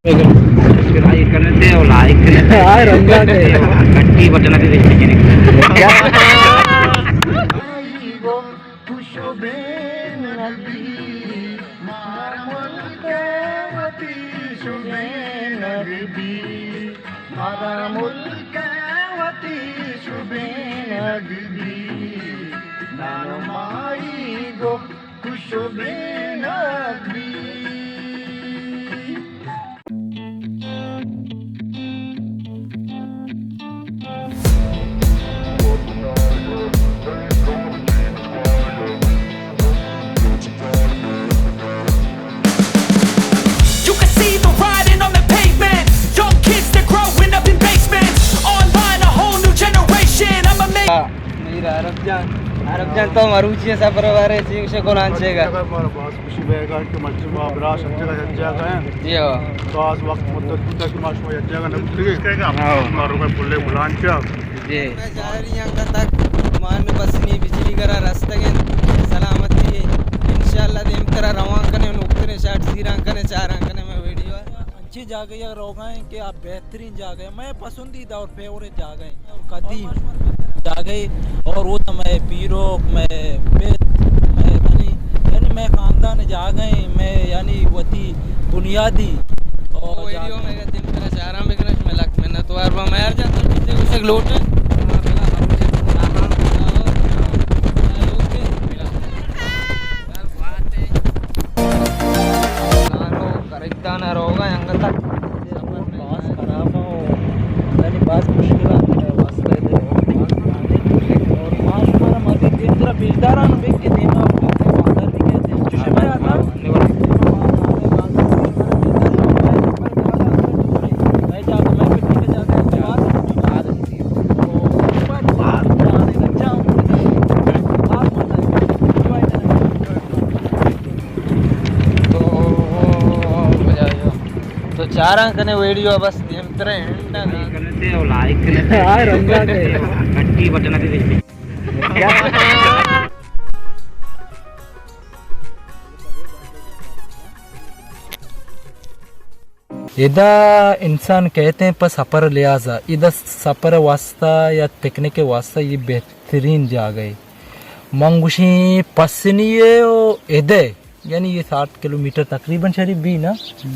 سبسکرائب کرنے تے اور لائک کرنے تے۔ ہاں، رنگا تے۔ گھنٹی بٹن بھی دیکھ لیجیے۔ خوش بین بی، مارا ملک وتی شبین بی، مارا ملک وتی شبین بی، نان مائی گو خوش بین be. You can see the writing on the pavement. Young kids, they're growing up in basements. Online, a whole new generation. I'm amazed. میر عرب جان، عرب جان تو مروچی سفر بارے چی گوشے کلانچے گا؟ مارا باز خوشی بیگا کہ مرچی ما براس ہم جگہ یک جاگہ ہیں۔ جی ہاں۔ باز وقت مدت بوتا کہ ما شما یک جاگہ نہ بوتگے۔ ہاں۔ ما روگے پلے بلانچا۔ جی۔ میں جا رہی ہوں انگا تک مان پسنی بجلی گرا رستگیں سلامتی ہے۔ انشاءاللہ دیم ترا روان کنے، نوکتریں شاٹ سیران کنے، چاران کنے میں ویڈیو۔ انچیں جاگہ یک روگا ہیں کہ آ بہترین جاگہ ہے، مئے پسندیدہ اور فیوریٹ جاگہ ہے اور قدیم جاگہ ہے، اور وہ تو مئے پیروک، مئے پت، مئے یعنی، یعنی مئے خاندان جاگہ ہیں، مئے یعنی وتی بنیادی اور ویڈیو جاگہ میں دن کرا چاراں بکنش، میں لک منت وار با، میں ہر جان تو چیزیں گوشک لوٹ ہے۔ دانا روگا انگت باز خراب ہے، یعنی باز مشکلات ہے واسطہ دے۔ اور ما شمارا مزید دیم ترا پیشداران بے کہ دیما بازار بھی کہتے ہیں۔ چوشے بھائی آتا۔ تو، تو چاراں کنے ویڈیو بس دیمترے اینڈ نہ۔ لائک کرنے تے اور لائک کرنے تے۔ ہاں، رنگا تے۔ گھنٹی بٹن تے دیکھ۔ ادا انسان کئیت ایں پہ سپر لحاظا، ادا سپر واسطہ یا پکنک واسطہ یہ بہترین جاگہ ہے۔ من گوشیں پسنی ہے و ادے، یعنی یہ ساٹھ کلومیٹر تقریباً شریف بی نا۔ ہم۔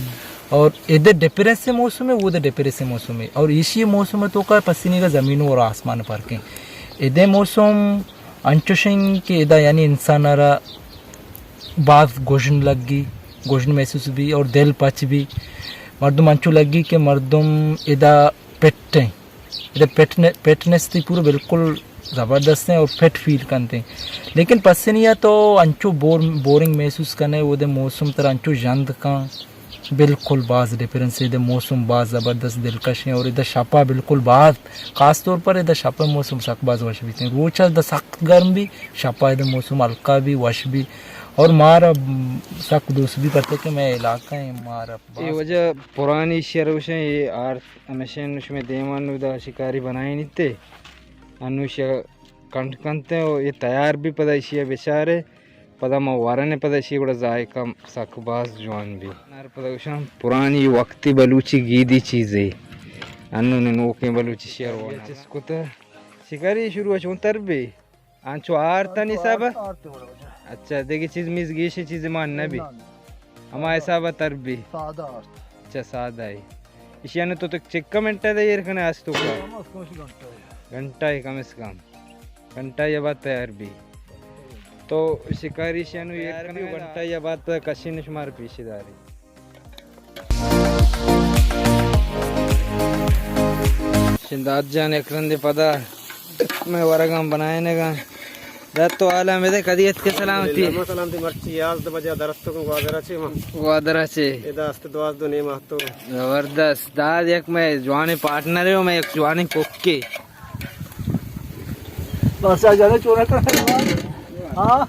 اور ادے ڈپریس موسم ہے، وہ دے ڈپریس موسم ہے۔ اور اسی موسم تو کا پسنی کا زمین اور آسمان فرق ہے۔ ادے موسم انچوش انت کہ ادا یعنی انسان ء را باز گژن لگی، گژن محسوس بی اور دل پچ بی۔ مردم انچو لگی کہ مردم ادا پٹ انت۔ ادا پٹن-، پٹنس تی پورا بالکل زبردست انت اور فٹ فیل کنت انت۔ لیکن پسنی ء تو انچو بور-، بورنگ محسوس کنے، اودے موسم ترا انچو ژند کن۔ بالکل باز ڈفرنس ہے، ادے موسم باز زبردست دلکش ہیں اور ادے شپا بالکل باز، خاص طور پر ادے شپا موسم سک باز وش بیتے ہیں۔ روچا ادے سخت گرم بھی، شپا ادے موسم ہلکا بھی، وش بھی اور مارا سک دوست بھی پرتے کہ میں علاقہ ہیں مارا اے باز وجہ پرانی شہر وشیں، اے آرت ہمیشہ شمے دیمان نو دا شکاری بنائینیتے، انوشہ کنٹ کنتے و اے تیار بھی پدا اشیا بچارے۔ پدا ما ورنے پدا اشی گڑا ذائقہ سک باز جوان بی۔ نار پدا گوشاں پرانی وقتی بلوچی گیدی چیزے۔ انو نے نوکیں بلوچی شعر وانا۔ چس کتا شکاری شروع چون تر بی؟ انچو آرتانی حساب؟ آرت وڑا وجہ۔ اچھا، دیگه چیز میز گیشیں چیز مان نبی؟ نہ، نہ۔ ہما حساب تر بی؟ سادہ آرت۔ اچھا، سادہ ہے۔ اشی انو تو تک چکا منٹا دے ایر کنے استو کا؟ کم از کم اسی گھنٹہ ہے۔ گھنٹہ ہے کم از کم۔ گھنٹہ یا بعد تیار بی۔ تو شکاری شانو ایر کنگا، گھنٹہ یا بعد کشین شمار پیش داری۔ شنداد جان یک رندے پدا میں ورگاں بنائینگاں۔ دات تو حالا میں دے کدی اتکے سلامتی۔ الحمدللہ، ما سلامتی مرچی یازدہ بجہ درستوں گوادر چے من۔ گوادر چے۔ ادا است دوازدہ نیم آتو۔ زبردست۔ داد یک میں جوانی پارٹنر ہوں، میں یک جوانی کوکے۔ بس آ جانے چونا کر۔ ہاں۔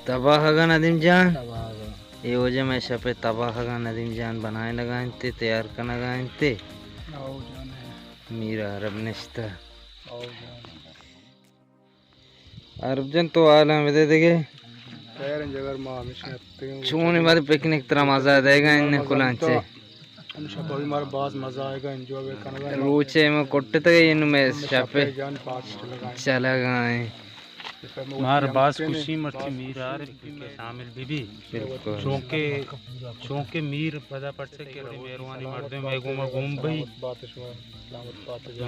تباہ گا ندیم جان۔ تباہ گا۔ اے وجہ میں شپے تباہ گا ندیم جان بنائے لگا انتے، تیار کنگا انتے۔ او جان ہے۔ میر عرب نشتہ۔ او جان۔ عرب جان، تو حالاں بدے دگہ۔ خیر انت جگر، ما ہمیشہ اتکگیں۔ چون بات پکنک ترا مزہ دئیگا انت کلانچے؟ ہم شپ ءَ بھی مارا باز مزہ آئیگا، انجوائے بھی کنگا۔ روچے ما کٹتگ انت، مئے شپ ءَ جان پاس چلگا انت۔ چلگا انت۔ مارا باز خوشی مرچی میر عارف بھی شامل بہ بی۔ بالکل۔ چونکہ، چونکہ میر پدا پرچہ کہ مہروانی مردم مئے گوما گون بی۔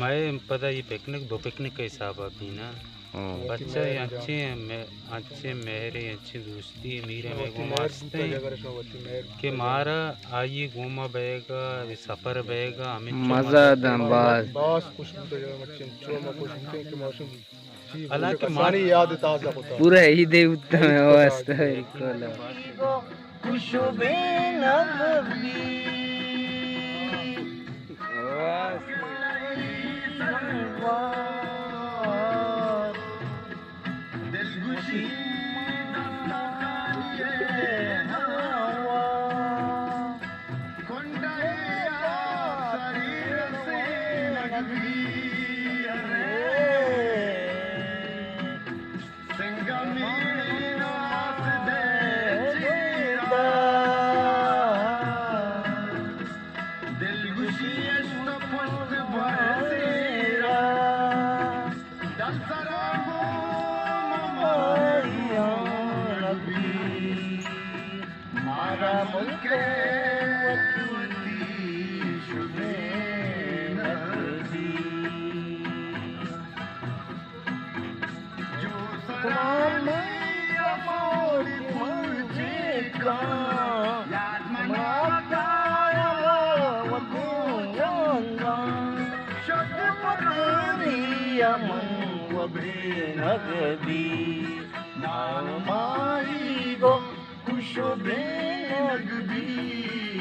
مئے پدا یہ پکنک دو پکنک ءِ حساب ءَ بی نا۔ ہاں۔ بچہ انچیں مہ-، انچیں مہرے، انچیں دوستی میر ءَ مئے گوما است انت کہ مارا آئی ءِ گوما بئیگا، سفر بئیگا ہمینچو مزہ داں باز۔ باز خوش بوتگ، مرچی انچو ما خوش بوتیں کہ ما شم حالانکہ ما-، سانی یاد تازہ کتا۔ پورا عید ءِ اتم ءِ واسطہ، بالکل۔ خوش و بینگ بی۔ دلگوشی دستانی ہوا۔ کنڈائی آسری رسینگ بی۔ سنگا میڑی ناس دے چیدا۔ دلگوشی اشت پشت بر زیرا۔ دل سرا گوما ماہیان بی۔ مارا ملک وتی شدینگ بی۔ جو سلام امور پوجے کا، یاد منا کایا وگو جنگا۔ شد پرانی امن و بینگ بی۔ نان مائی گو خوش و بینگ بی۔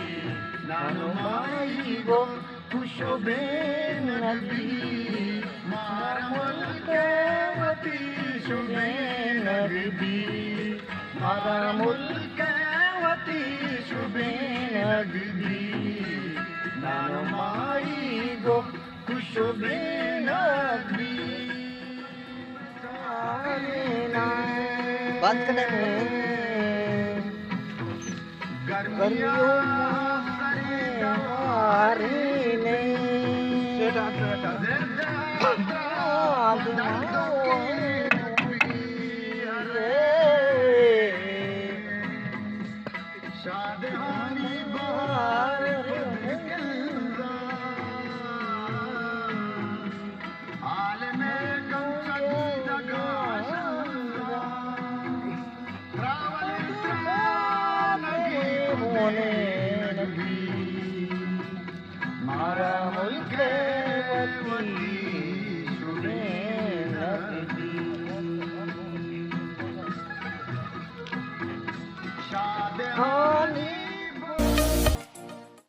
نان مائی گو خوش و بینگ بی۔ مارا ملک وتی شبینگ بی۔ مارا ملک وتی شبینگ بی۔ نان مائی گو خوش و بینگ بی۔ بند کنے۔ گرمیاں ساری شادہانی بہار پد گلزا۔ عالم گم چکیدگا شنزا۔ راولی ترانگی ہونے نگبی۔ مارا ملک وتی شبین نگبی۔ شادہانی